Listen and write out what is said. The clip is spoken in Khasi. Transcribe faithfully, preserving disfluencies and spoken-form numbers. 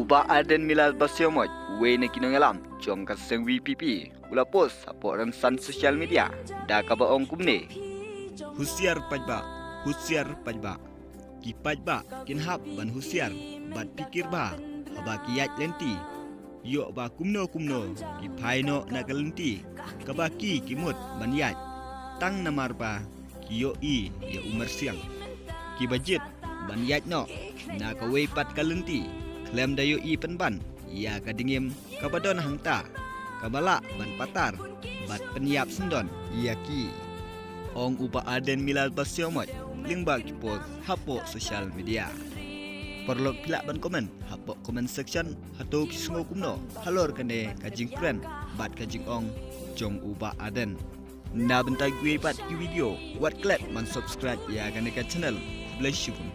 Bah Ardent Miller Basaiawmoit, uwei na ki nongïalam jong ka seng VPP, u la post hapoh rynsan social media da kaba ong kumne: Husiar paidbah, husiar paidbah. Ki paidbah kin hap ban husiar bad pyrkhat bha haba ki ïaid lynti. Ïoh ba kumno kumno ki phai noh na ka lynti kaba ki ki mut ban ïaid, tang namar ba ki ïohi ïa u myrsiang. Kiba jied ban ïaid noh na kawei pat ka lynti khlem da ïohi pynban ïa ka dingim kaba don hangta, kaba lah ban patar bad pynïap syndon ïa ki, ong u Bah Ardent Miller Basaiawmoit lyngba ki post hapoh social media. Paralok, phi lah ban comment hapoh comment section, hato phi sngew kumno halor kane ka jingkren bad ka jingong jong u Bah Ardent. Na bynta kiwei pat ki video, wat klet ban subscribe ïa kane ka channel. Khublei shibun.